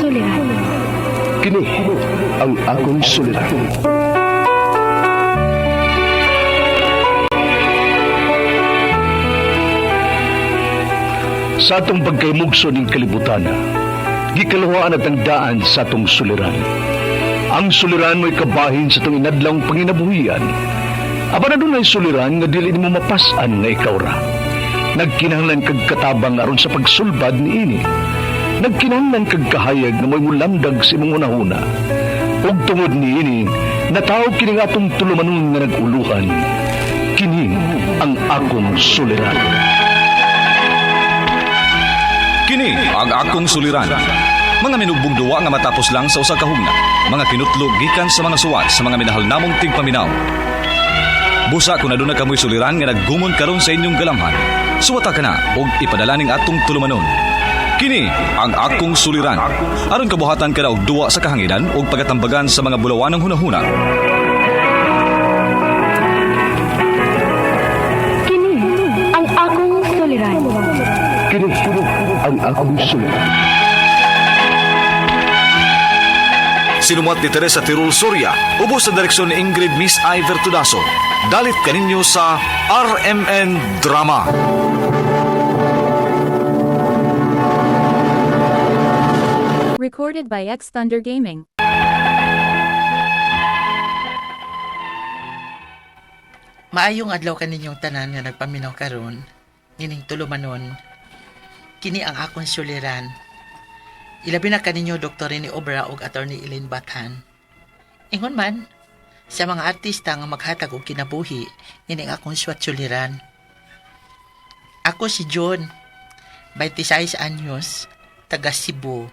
Suliran. Kini ang akong suliran. Sa atong pagkaymugso ning kalibutan, gikaluhaan at ang daan sa atong suliran. Ang suliran mo'y kabahin sa atong inadlawng panginabuhian. Apan adunay suliran nga dili nimo mapas-an nga ikaw ra. Nagkinahanglan kag katabang aron sa pagsulbad niini. Nagkinahanglan kag kahayag nga mo'y mulamdag sa imong hunahuna. Ug tungod niini, nataw kini nga atong tulumanon nga nag-uluhan. Kini ang akong suliran. Kini ang akong suliran. Mga minugbong duwa nga matapos lang sa usa ka hugna. Mga kinutlog gikan sa mga suwat sa mga minahal namong tigpaminaw. Busa kung aduna kamoy suliran nga naggumon karon sa inyong galamhan. Suwata ka na og ipadala ning atong tulumanon. Kini ang akong suliran. Aron kabuhatan ka na og duwa sa kahanginan ug pagatambagan sa mga bulawanong hunahuna. Kini ang akong suliran. Kini ang akong suliran. Sinumuat ni Teresa Tirul Soria, ubos sa direksyon ni Ingrid Miss Iver Tudaso. Dalit kaninyo sa RMN Drama. Recorded by X Thunder Gaming. Maayong adlaw kaninyong tanan nga nagpaminaw karon, nining tulumanon. Kini ang akong suliran. Ilabi na kaninyo Dr. Rene Obra ug Attorney Elaine Bathan. Ingon man, sa mga artista nga maghatag og kinabuhi, nining akong suwat suliran. Ako si John, 26 anyos, taga Cebu.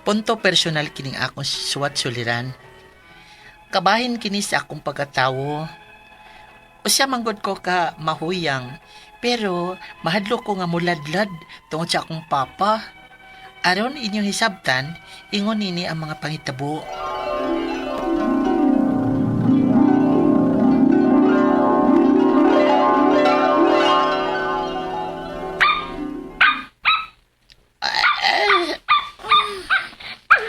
Punto personal kining akong suwat suliran. Kabahin kini sa akong pagkatawo. Usa manggod ko ka mahuyang, pero mahadlok ko nga muladlad tungod sa akong papa. Aron inyong hisabtan, ingon nini ang mga pangitabo.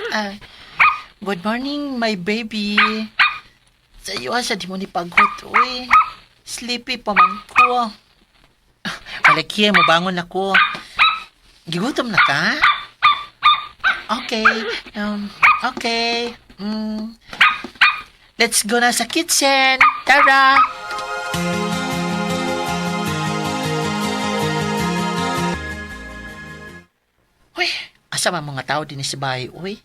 Ah, good morning, my baby. Sa iyo sa di mo ni paghot, uy. Sleepy pa man ko. Malaki, mabangon ako. Gigutom na ka? Okay. Okay. Let's go na sa kitchen. Tara! Uy, asa man mga tao din sa bahay, uy?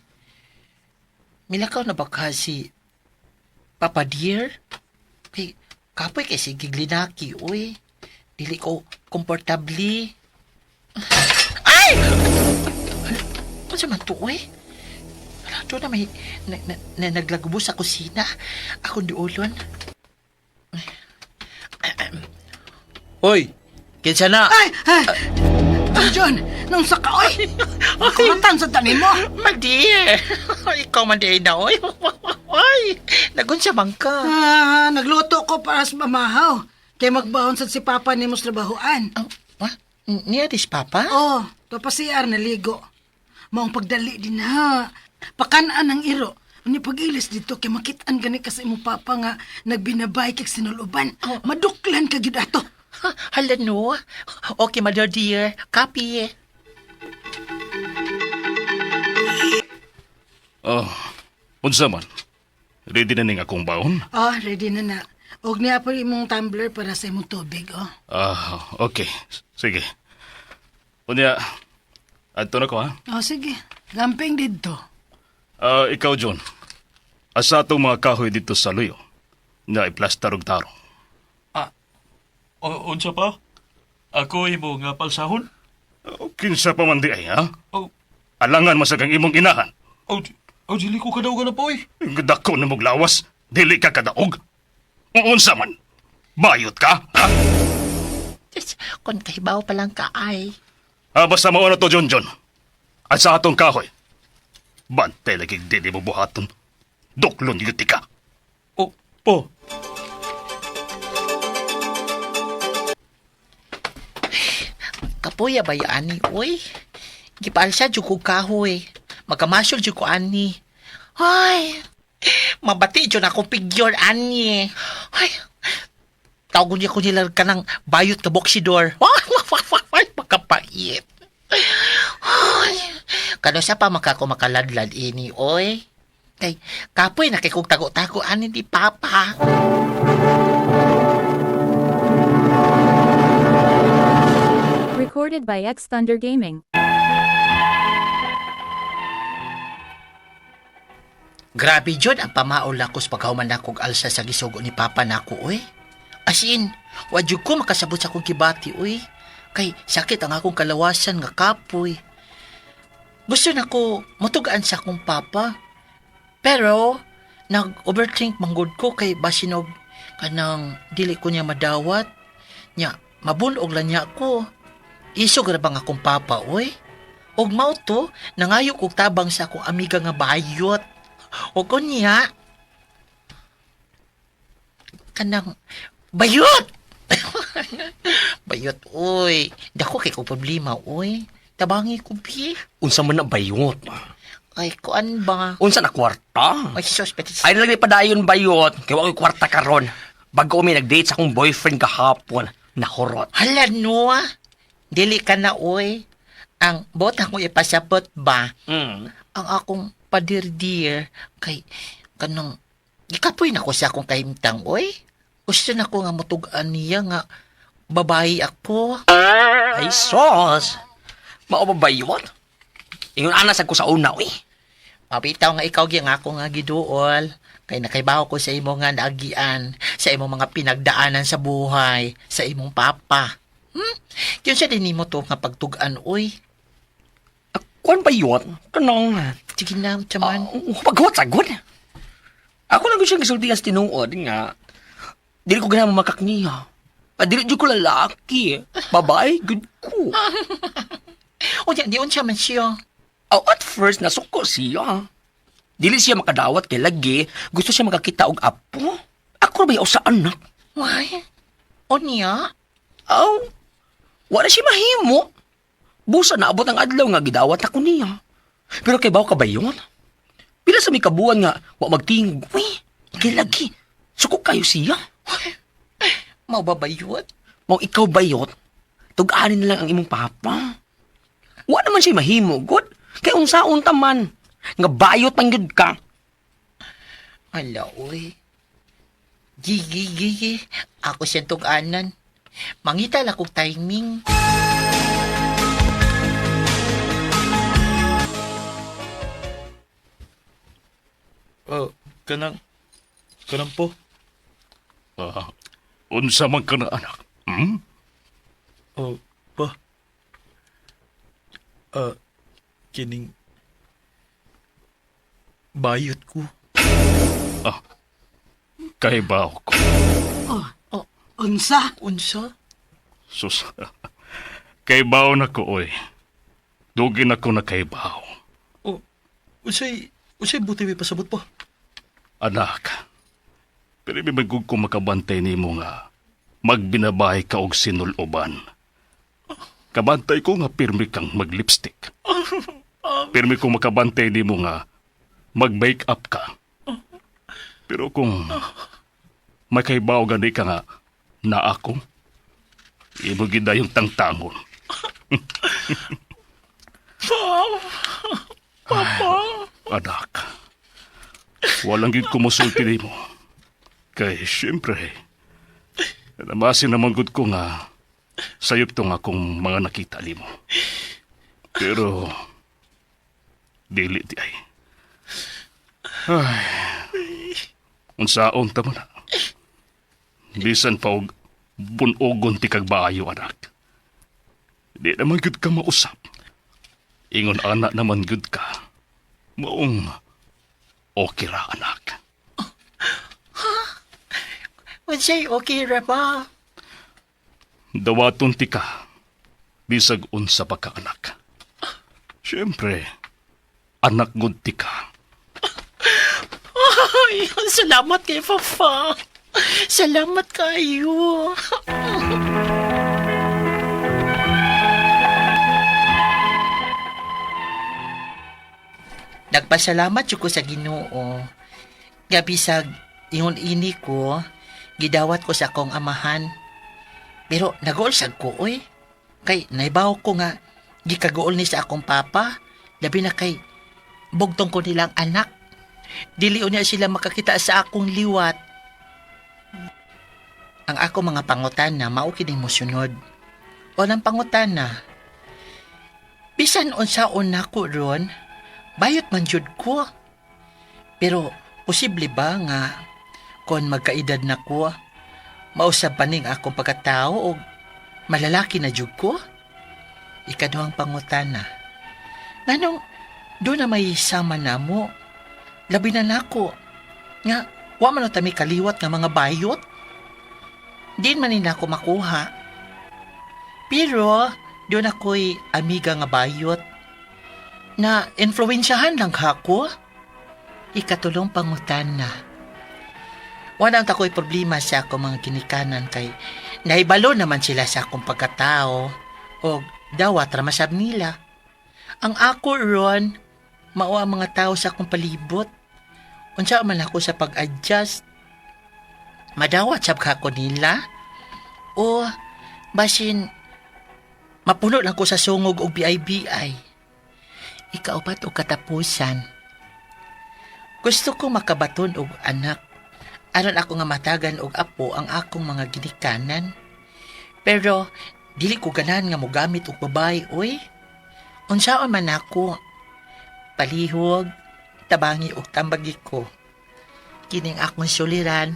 Milakaw na ba ka si Papa Dear? Kay, kapoy kay si Giglinaki, uy. Dili ko komportable. Ay! Ano man to, uy? Wala, doon na may na naglagbo sa kusina. Akong diulon. Hoy, kinsa na? Ay! Ay! Ay, John! Nung sa ka, oy! Kumatan sa tanim mo! Madi! Ikaw man di na, oy. Oy, nagunsa man ka. Ah, nagluto ko para sa mamahaw. Kaya magbaon sa si Papa ni mo sa trabahoan. Oh, what? Niya dis papa? Oh, to pa CR naligo. Maong pagdali din ha. Pakanaan ang iro. Ani pag-ilis dito kay makitaan gani ka sa imong papa nga nagbinabay kag sinuluban. Maduklan ka gyud ato. Ha, hala no. Okay, mother dear. Copy. Oh, unsa man? Ready na ning akong baon? Oh, ready na na. Og niya pa imong tumbler para sa imong tubig, oh. Ah, okay. Sige. Unya, adto na ko ha. Oh, sige. Gamping didto. Ah, ikaw John. Asa atong mga kahoy dito sa luyo na iplastar og tarong. O, unsa pa? Ako imo nga palsahon? Oh, kinsa pa man di ay ha? Oh, Alangan masag ang imong inahan. oh, dili ko kadaogan na po eh. Dako na mong lawas, dili ka kadaog. Unsa man? Bayot ka, ha? Yes, Kon kahibaw pa lang ka ay. Ah, basta mao na to, John John. At sa atong kahoy, bantay lagi dili mo buhaton. Duklon yuti ka. Oh, po. Kapoya ba yan, uy? Gipaalsa jud kog kahoy. Magkamasol jud ko ani. Ay, mabati jud akong figure ani. Ay, tawagon niya ko nila kanang bayot ka boksidor. Ay, makapait. Ay, kano sa pa makako makaladlad ini, oy. Kay, kapoy na kay kong tago-tago ani di papa. Recorded by X Thunder Gaming. Grabe jud ang pamaol nako sa pagkahuman nako og alsa sa gisugo ni papa nako oy. As in, wa jud ko makasabot sa akong kibati oy. Kay sakit ang akong kalawasan nga kapoy. Gusto nako mutugaan sa akong papa. Pero nag-overthink manggod ko kay basinog kanang dili ko niya madawat. Nya, mabunog lang niya ko. Isog ra bang akong papa oy? Og mao to, nangayo kog tabang sa akong amiga nga bayot. O kunya, kanang bayot! Bayot, uy. Dako kay ko problema, uy. Tabangi ko, bi. Unsa man na bayot? Ay, kuan ba? Unsa na kwarta? Ay, sus, pati. Ay lagi padayon bayot. Kay wa ko'y kwarta karon. Bago mi nag-date sa akong boyfriend kahapon. Nahurot. Hala, no, ah. Dili ka na, uy. Ang bota ko ipasabot ba? Ang akong padirdir kay kanang gikapoy na ko sa akong kahimtang, uy. Gusto na ko nga mutugaan niya nga babae ako. Ay sos. Mao ba bayot? Ingon ana sad ko sa una uy. Mabitaw nga ikaw gyud nga ako nga giduol. Kay nakaibaw ko sa imo nga naagian, sa imong mga pinagdaanan sa buhay, sa imong papa. Yun siya din nimo to nga pagtug-an, uy. Kuan bayot? Kanang Sige na, chaman. Paghuwat sagod. Ako lang gusto siyang gisultihan sa tinuod nga. Dili ko ganahan makakniya. Ah, dili jud ko lalaki. Babae, good ko. Unya, di unsa man siya. Oh, at first, nasuko siya. Dili siya makadawat kay lagi. Gusto siya makakita og apo. Ako ra ba sa anak? Why? Unya? Aw, wala siya mahimo. Busa naabot ang adlaw nga gidawat ako niya. Pero kay baw ka ba yun? Pila sa may kabuan nga, wa magtingog. Uy, kay lagi. Suko kayo siya. Mao ba bayot? Mao ikaw bayot, tug-anin na lang ang imong papa. Wa naman siya mahimo, god. Kay unsaon ta man, nga bayot man gyud ka. Hala, uy. Gigi, gigi. Ako siyang tug-anan. Mangita lang kong timing. Oh, kanang kanang po. Ah, unsa man ka na anak? Hmm? Oh, pa. Ah, kining bayot ko. Ah, kay ba ko? Oh, unsa? Unsa? Sus. Kay bao na ko oy. Dugin ako na kay bao. Oh, unsay unsay buti may pasabot pa? Anak. Pero may magug ko makabantay nimo nga magbinabay ka og sinuloban. Kabantay ko nga pirmi kang maglipstick. Pirmi ko makabantay nimo nga mag-make up ka. Pero kung may kaibaw gani ka nga na ako, imo gid yung tangtangon. Papa! Anak, walang gid kumusulti nimo. Kay siyempre, namasin naman gud ko nga sayop to nga kung mga nakita nimo. Pero, dili di ay. Ay, unsaon ta mo na. Bisan pa og bunogon ti kag baayo, anak. Di naman gud ka mausap. Ingon ana naman gud ka. Maong okay ra, anak. Unsay okay ra ba? Dawaton ti ka. Bisag unsa pa ka, anak. Siyempre, anak gud ti ka. Ay, salamat kay Papa. Salamat kayo. Nagpasalamat jud ko sa Ginoo. Nga bisag ingon ini ko, gidawat ko sa akong amahan. Pero naguol sad ko oy. Kay naibaw ko nga gikaguol ni sa akong papa, labi na kay bugtong ko nilang anak. Dili unya sila makakita sa akong liwat. Ang ako mga pangutana mao kining mosunod. O nang pangutana. Bisan unsaon nako ron, bayot man jud ko. Pero posible ba nga kon magkaedad na ko, mausab pa ning akong pagkatao o malalaki na jud ko? Ikaduhang pangutana. Nganong do na may sama na mo, labi na nako. Nga, wa man ta mi kaliwat nga mga bayot. Di man nila ako makuha. Pero, doon ako'y amiga nga bayot. Na influensyahan lang ako. Ikatulong pangutan na. Wala ang tako'y problema sa akong mga ginikanan kay naibalo naman sila sa akong pagkatao o dawat ramasab nila. Ang ako ron, mao ang mga tao sa akong palibot. Unsa man ako sa pag-adjust. Madawat sab ka ko nila o basin mapuno lang ko sa sungog og BIBI. Ikaupat og katapusan. Gusto ko makabaton og anak. Aron ako nga matagan og apo ang akong mga ginikanan. Pero dili ko ganahan nga mogamit og babae, oy. Unsaon man ako? Palihog, tabangi og tambagi ko. Kining akong suliran,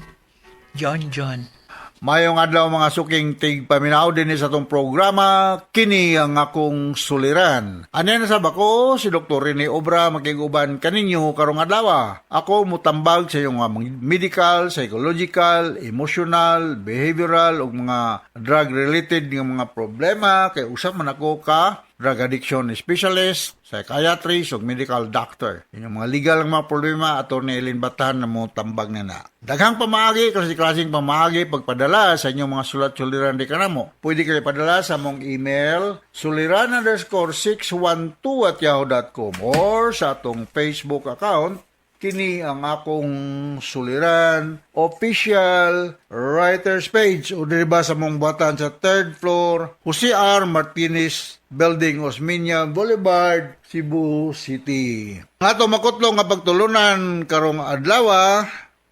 John John. Mayong adlaw mga suking tig paminaw din sa atong programa kini ang akong suliran. Anya na sab ako si Dr. Rene Obra makiguban kaninyo karong adlaw. Ako mutambag sa iyong mga medical, psychological, emotional, behavioral ug mga drug related nga mga problema kay usap man ako ka drug addiction specialist, psychiatrist, ug medical doctor. Inyong mga legal nga mga problema, Atty. Eileen Batan na mo tambag na na. Daghang pamaagi, klase-klaseng pamaagi pagpadala sa inyong mga sulat-suliran di kanamo. Pwede kayo padala sa mong email, suliran_612@yahoo.com or sa atong Facebook account, kini ang akong suliran official writers page o diri ba sa mong buhatan sa third floor, Jose R. Martinez Building, Osmeña Boulevard, Cebu City. Ato makutlo nga pagtulunan karong adlaw,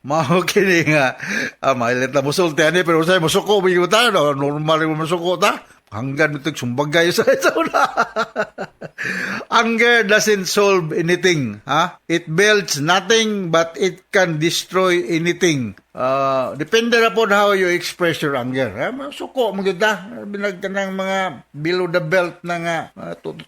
mao kini nga mailit na musulti ani, pero usay musuko ba ta, no? Normal mo musuko ta hanggan mitog sumbagay sa isa una. Anger doesn't solve anything, ha? It builds nothing but it can destroy anything. Depende na po how you express your anger. Ha? Suko mo gyud ta. Binag ka ng mga below the belt na nga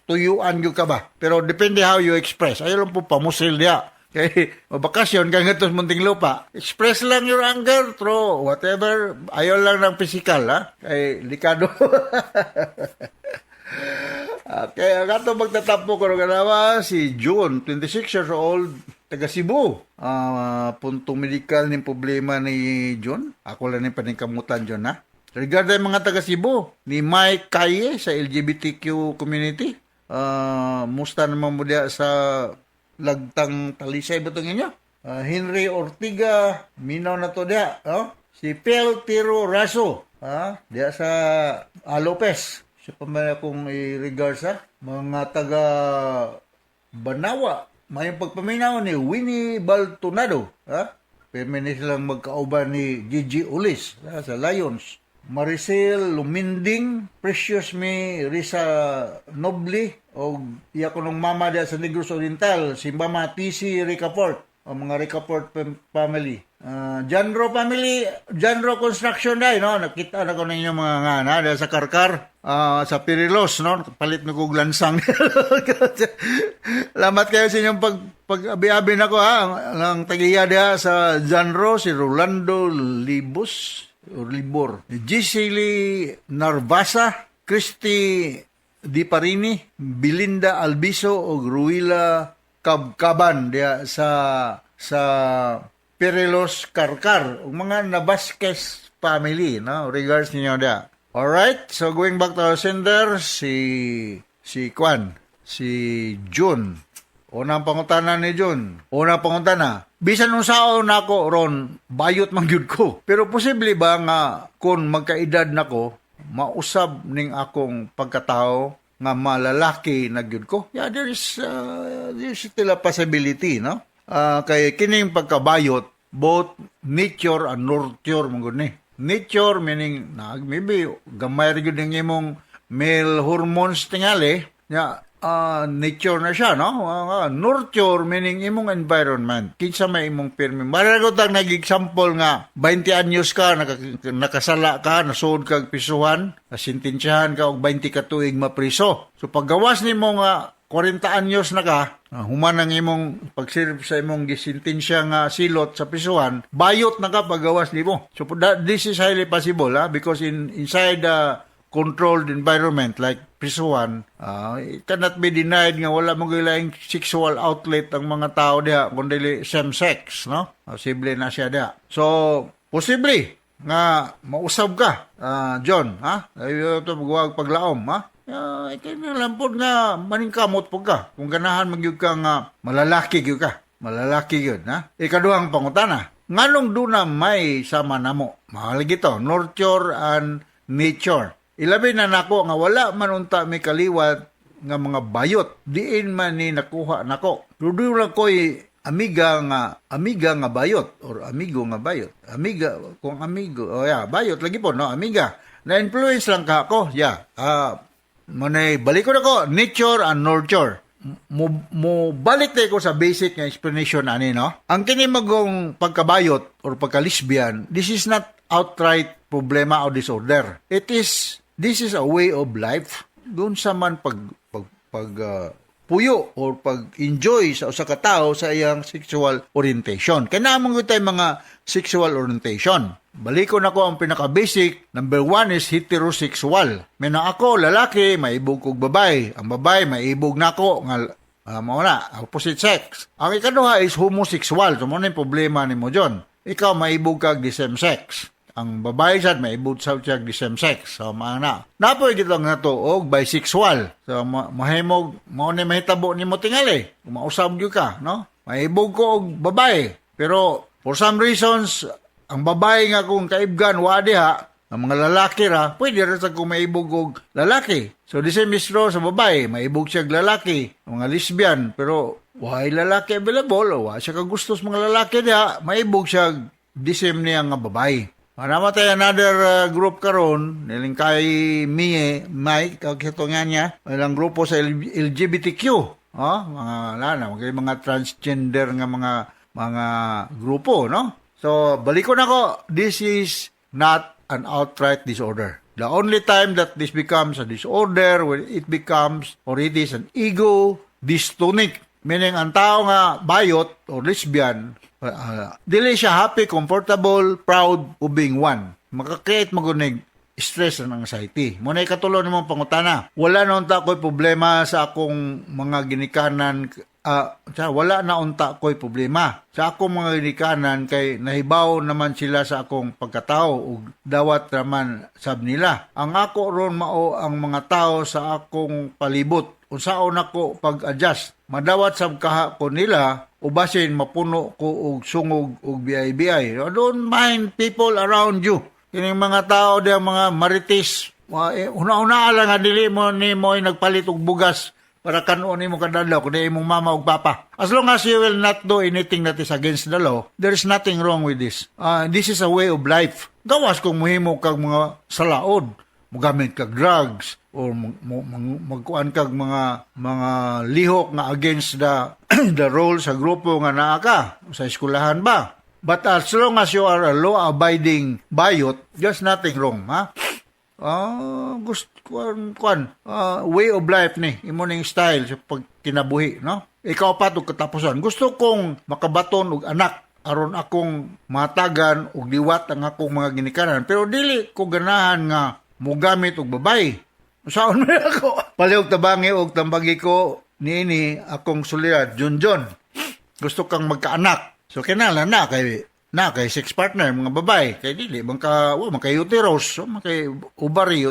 tuyuan gyud ka ba. Pero depende how you express. Ayaw lang po pamusil diya. Kay mabakasyon ka ngadto sa Muntinlupa. Express lang your anger through whatever. Ayaw lang ng physical, ha? Kay likado. Okay, ang ato magtatampo karong adlaw si June, 26 years old, taga Cebu. Punto medical ning problema ni June. Ako lang ni paningkamutan, June, ha. Regarding mga taga Cebu, ni Mike Kaye sa LGBTQ community. Musta naman mo diya sa Lagtang Talisay ba itong inyo? Henry Ortiga, minaw na to diya. No? Si Pel Tiro Raso, ha? Diya sa Lopez. Siya pa man akong i-regards ha. Mga taga Banawa. Mayong pagpaminaw ni Winnie Baltonado. Ha? Permi silang magkauban ni Gigi Ulis, ha, sa Lions. Maricel Luminding, Precious Me Risa Noble, o iya ko nung mama diya sa Negros Oriental, si Mama TC Ricafort, o mga Ricafort family. Janro family, Janro Construction dai, no? Nakita na ko ninyo mga nga na diya sa Karkar, sa Pirilos, no? Palit na kog lansang. Salamat kayo sa inyong pag-abi-abi nako ha. Ang tagiya diya sa Janro, si Rolando Libus, or Libor. Gisely Narvasa, Christy Di Parini, Belinda Albiso o Ruila Kabkaban diya sa Perelos Karkar ug mga Nabasquez family, no? Regards ninyo diya. Alright, so going back to our sender, si Kwan, si June. Unang pangutana ni John. Unang pangutana. Bisan unsaon nako ron, bayot man gyud ko. Pero posible ba nga kung magkaedad nako, mausab ning akong pagkatao nga malalaki na gyud ko? Yeah, there is still a possibility, no? Kay kining pagkabayot, both nature and nurture man gud ni. Nature meaning na maybe gamay ra gyud ang imong male hormones tingali nya, nature na siya, no? Nurture meaning imong environment, kinsa may imong pirmi. Maragot ang nag-example nga 20 anyos ka, nakasala ka, nasud kag pisuhan, nasintensyahan ka og 20 ka tuig mapriso. So paggawas nimo nga 40 anyos na ka, human ang imong pagserve sa imong gisintensya nga silot sa prisuhan, bayot na ka paggawas nimo. So this is highly possible, ha, because inside the controlled environment like prisuhan, it cannot be denied nga wala mo gilaing sexual outlet ang mga tao diha kung dili same sex, no? Posible na siya diha. So, posible nga mausab ka, John, ha? Ayo to wag paglaom, ha? Kay na lang pod nga maningkamot pod ka. Kung ganahan man gyud ka nga malalaki gyud ka. Malalaki gyud, ha? Ikaduhang pangutana. Nganong duna may sama namo? Mahal gito, nurture and nature. Ilabi na nako nga wala man unta may kaliwat nga mga bayot. Diin man ni nakuha nako. Pero lang ko'y amiga nga bayot or amigo nga bayot. Amiga kung amigo, oh yeah, bayot lagi po, no, amiga. Na-influence lang ka ako. Yeah. Manay balik ko na ko nature and nurture. Mo balik tayo ko sa basic nga explanation ani, no? Ang kini magong pagkabayot or pagka-lesbian, this is not outright problema o disorder. It is This is a way of life. Doon sa man pag pag, pag puyo or pag-enjoy sa usa ka tawo sa iyang sexual orientation. Kaya naman ko tayo mga sexual orientation. Balikon ako ang pinaka-basic. Number one is heterosexual. May na ako, lalaki, maibog kog babae. Ang babae, maibog nako nga mao na, opposite sex. Ang ikaduha is homosexual. So, mao na yung problema nimo, John. Ikaw, maibog kag the same sex. Ang babae sad maibog sa siya the same sex. So, mao na. Napoy gitong nato og bisexual. So, mahimog, mao ni mahitabo nimo tingali. Kung mausab gyud ka, no? Maibog ko og babae. Pero, for some reasons, ang babae nga kung kaibgan, wa diha, ang mga lalaki ra, pwede ra sa kung maibog og lalaki. So, the same is true sa babae, maibog siya og lalaki, mga lesbian, pero why lalaki available, o wa siya kagusto sa mga lalaki diha, maibog siya the same niya nga babae. Namatay another group karon niling kay Mie, Mike, kag nga niya, ilang grupo sa LGBTQ, oh, mga lana, mga transgender nga mga grupo, no? So, balikon ako, this is not an outright disorder. The only time that this becomes a disorder, when it becomes, or it is an ego dystonic. Meaning, ang tao nga bayot or lesbian, dili siya happy, comfortable, proud of being one. Makakreate magunig stress and anxiety. Muna ikatulo nimong pangutana. Wala na unta ko'y problema sa akong mga ginikanan, wala na unta ko'y problema sa akong mga ginikanan kay nahibaw naman sila sa akong pagkatao ug dawat raman sab nila. Ang ako ron mao ang mga tao sa akong palibot. Unsaon nako pag-adjust? Madawat sab kaha ko nila o basin mapuno ko og sungog og BIBI. Don't mind people around you. Kining mga tao diya, mga marites, una-una lang nga dili mo ni mo ay nagpalit og bugas para kanon nimo kada adlaw kundi imong mama ug papa. As long as you will not do anything that is against the law, there is nothing wrong with this. This is a way of life. Gawas kung muhimo kag mga salaod, mugamit kag drugs or magkuan kag mga lihok nga against the role sa grupo nga naa ka sa eskwelahan ba. But as long as you are a law-abiding bayot, there's nothing wrong, ha? Gusto kuan kuan way of life ni imo ning style sa pagkinabuhi, no? Ikaw pa og katapusan. Gusto kong makabaton og anak aron akong matagan og liwat ang akong mga ginikanan, pero dili ko ganahan nga mogamit og babae. Saon man ako? Palihog tabangi og tambagi ko niini akong suliran, Junjun. Gusto kang magkaanak. So kinahanglan na kay sex partner mga babae kay dili man ka wa man kay uterus, wa man kay ovary,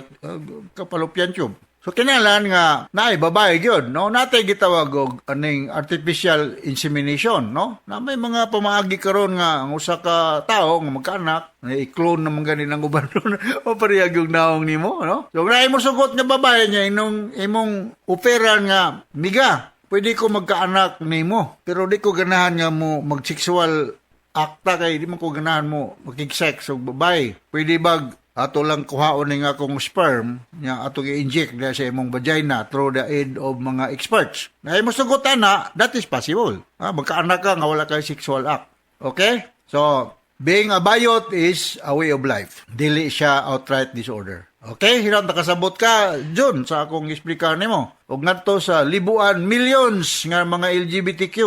kapalopian tube. So kinahanglan nga naay babae gyud, no? Natay gitawag og aning artificial insemination, no? Na may mga pamaagi karon nga ang usa ka tawo nga magkaanak, na i-clone naman gani ng uban ron o parehag yung naong nimo, no? So kung mo sugot nga babae niya inong imong operan nga miga, pwede ko magkaanak nimo, pero di ko ganahan nga mo mag-sexual akta kay di man ko ganahan mo makig-sex og babae. Pwede bag ato lang kuhaon ning akong sperm nya ato i-inject diha sa imong vagina through the aid of mga experts. Na imo sugutan na, that is possible. Ha, magkaanak ka nga wala kay sexual act. Okay? So, being a bayot is a way of life. Dili siya outright disorder. Okay, hirap nakasabot ka, Jun, sa akong explicar nimo. Ug ngadto sa libuan millions nga mga LGBTQ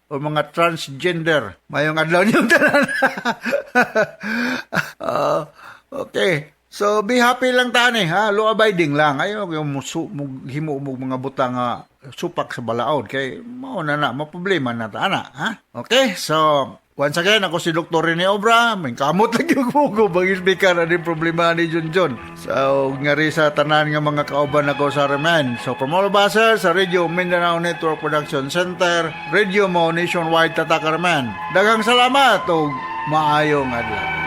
o mga transgender. Mayong adlaw niyong tanan. Ah, okay. So be happy lang tani ha, law abiding lang. Ayaw yung musu, himo mo mga butang nga supak sa balaod kay mao na na maproblema na ta ana ha. Okay? So once again, ako si Dr. Rene Obra, may kamot lang yung mugo bang speaker na din problema ni Junjun. So, ngari sa tanan nga mga kauban ako sa Remen. So, from all of us here sa Radio Mindanao Network Production Center, Radio Mo Nationwide Tatak Remen. Daghang salamat ug maayong adlaw.